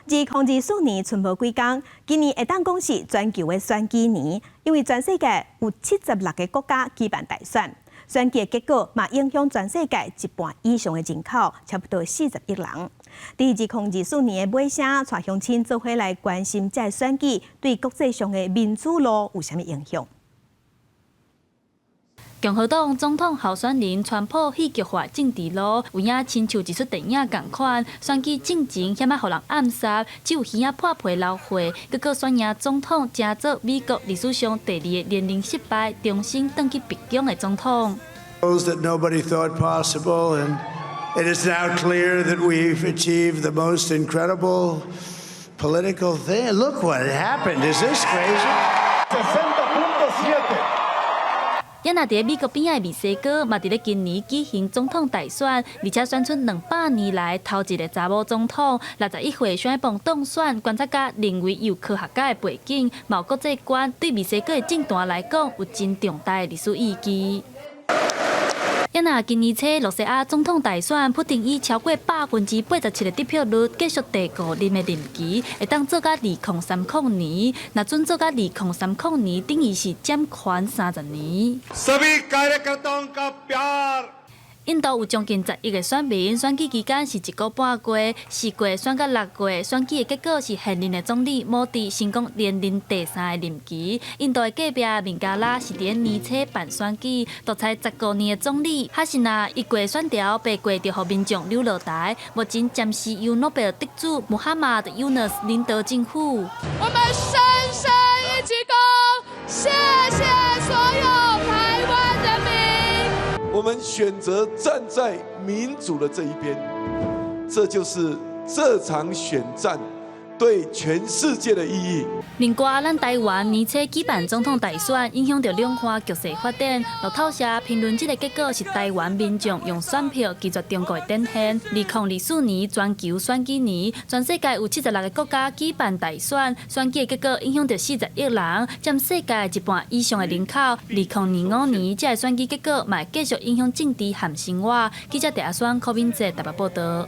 2024年賰無幾工，今年會當講是全球的選舉年，因為全世界有76個國家舉辦大選，選舉的結果嘛影響全世界一半以上的人口，差不多40億人。佇2024年的尾聲，帶鄉親做伙來關心這个選舉對國際上的民主路有啥物影響。共和黨總統候選人川普戲劇化政治路，有影親像一齣電影仝款，選舉進前險仔予人暗殺，只有耳仔破皮流血，結果選贏總統，成做美國歷史上第二个連任失敗、重新轉去白宮的總統。 That nobody thought possible, and it is now clear that we've achieved the most incredible political thing. Look what happened. Is this crazy? 也若佇美國邊仔的墨西哥，嘛佇咧今年舉行總統大選，而且選出200年來頭一个查某總統，61歲想欲當選。觀察家認為，有科學家的背景，嘛有國際觀，對墨西哥的政壇來講，有真重大的歷史意義。也若今年初羅西亞總統大選，普丁以超過87%的得票率繼續第五任的任期，會當做到2030年。若準做到2030年，等於是掌權30年。印度有將近10億个選民，選舉期間是一個半月，4月選到6月，選舉的結果是現任的總理莫迪成功連任第三个任期。印度的隔壁孟加拉是佇咧年初辦選舉，獨裁15年的總理哈辛納一過選調，八月就予民眾溜落台，目前暫時由諾貝爾得主穆罕默德尤努斯領導政府。我們深深一鞠躬，謝謝所有台灣人民。我們選擇站在民主的這一邊，這就是這場選戰對全世界的意義。另外，咱台灣年初舉辦總統大選，影響著兩岸局勢發展。路透社評論這个結果是台灣民眾用選票拒絕中國的展現。2024年全球選舉年，全世界有76個國家舉辦大選，選舉的結果影響著40億人，佔世界一半以上的人口。2025年這个選舉結果嘛會繼續影響政治和生活。記者鄭阿雙、柯敏哲台北報導。